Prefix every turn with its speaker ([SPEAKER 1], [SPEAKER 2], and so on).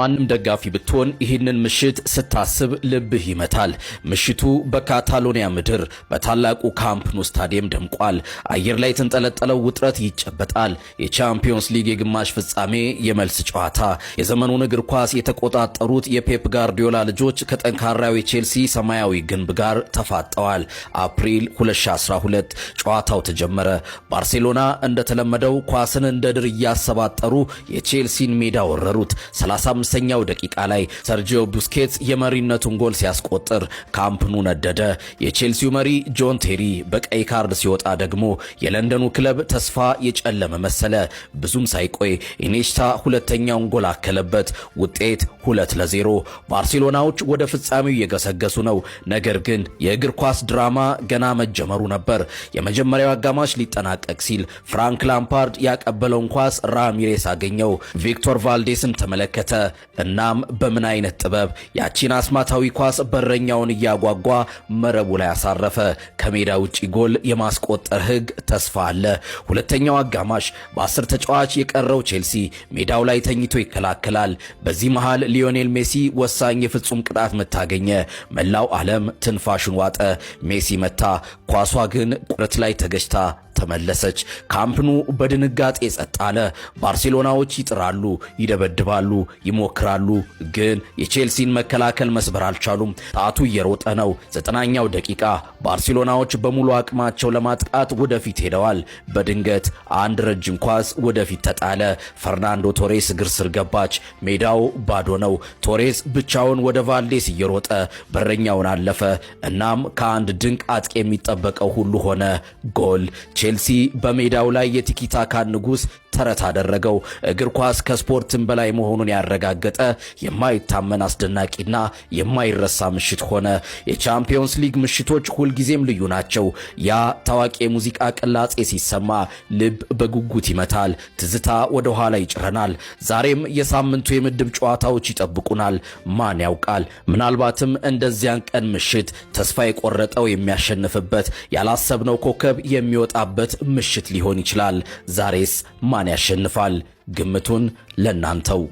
[SPEAKER 1] ማንም ደጋፊ ብትሆን ይህንን ምሽት ስታስብ ልብህ ይመታል። ምሽቱ በካታሎኒያ ምድር በታላቁ ካምፕ ኑ ስታዲየም ደምቋል። አየር ላይ የተንጠለጠለው ውጥረት ይጨበጣል። የቻምፒዮንስ ሊግ የግማሽ ፍጻሜ የመልስ ጨዋታ፣ የዘመኑን እግር ኳስ የተቆጣጠሩት የፔፕ ጋርዲዮላ ልጆች ከጠንካራው የቼልሲ ሰማያዊ ግንብ ጋር ተፋጠዋል። አፕሪል 2012 ጨዋታው ተጀመረ። ባርሴሎና እንደተለመደው ኳስን እንደ ድር እያሰባጠሩ የቼልሲን ሜዳ ወረሩት። 35ኛው ደቂቃ ላይ ሰርጂዮ ቡስኬትስ የመሪነቱን ጎል ሲያስቆጥር ካምፕኑ ነደደ። የቼልሲው መሪ ጆን ቴሪ በቀይ ካርድ ሲወጣ ደግሞ የለንደኑ ክለብ ተስፋ የጨለመ መሰለ። ብዙም ሳይቆይ ኢኔስታ ሁለተኛውን ጎል አከለበት። ውጤት 2-0። ባርሴሎናዎች ወደ ፍጻሜው እየገሰገሱ ነው። ነገር ግን የእግር ኳስ ድራማ ገና መጀመሩ ነበር። የመጀመሪያው አጋማሽ ሊጠናቀቅ ሲል ፍራንክ ላምፓርድ ያቀበለውን ኳስ ራሚሬስ አገኘው። ቪክቶር ቫልዴስን ተመለከተ። እናም በምን አይነት ጥበብ ያቺን አስማታዊ ኳስ በረኛውን እያጓጓ መረቡ ላይ አሳረፈ። ከሜዳ ውጪ ጎል የማስቆጠር ሕግ ተስፋ አለ። ሁለተኛው አጋማሽ በ10 ተጫዋች የቀረው ቼልሲ ሜዳው ላይ ተኝቶ ይከላከላል። በዚህ መሃል ሊዮኔል ሜሲ ወሳኝ የፍጹም ቅጣት ምት አገኘ። መላው ዓለም ትንፋሹን ዋጠ። ሜሲ መታ፣ ኳሷ ግን ቁረት ላይ ተገጭታ ተመለሰች። ካምፕኑ በድንጋጤ ጸጥ አለ። ባርሴሎናዎች ይጥራሉ፣ ይደበድባሉ፣ ይሞክራሉ፣ ግን የቼልሲን መከላከል መስበር አልቻሉም። ሰዓቱ እየሮጠ ነው። 90ኛው ደቂቃ ባርሴሎናዎች በሙሉ አቅማቸው ለማጥቃት ወደፊት ሄደዋል። በድንገት አንድ ረጅም ኳስ ወደፊት ተጣለ። ፈርናንዶ ቶሬስ እግር ስር ገባች። ሜዳው ባዶ ነው። ቶሬስ ብቻውን ወደ ቫልዴስ እየሮጠ በረኛውን አለፈ። እናም ከአንድ ድንቅ አጥቂ የሚጠበቀው ሁሉ ሆነ፣ ጎል። ቼልሲ በሜዳው ላይ የቲኪታካን ንጉሥ ተረት አደረገው። እግር ኳስ ከስፖርትም በላይ መሆኑን ያረጋገጠ የማይታመን አስደናቂና የማይረሳ ምሽት ሆነ። የቻምፒዮንስ ሊግ ምሽቶች ሁልጊዜም ልዩ ናቸው። ያ ታዋቂ የሙዚቃ ቅላጼ ሲሰማ ልብ በጉጉት ይመታል፣ ትዝታ ወደ ኋላ ይጭረናል። ዛሬም የሳምንቱ የምድብ ጨዋታዎች ይጠብቁናል። ማን ያውቃል? ምናልባትም እንደዚያን ቀን ምሽት ተስፋ የቆረጠው የሚያሸንፍበት፣ ያላሰብነው ኮከብ የሚወጣበት ምሽት ሊሆን ይችላል። ዛሬስ ማን ያሸንፋል? ግምቱን ለናንተው።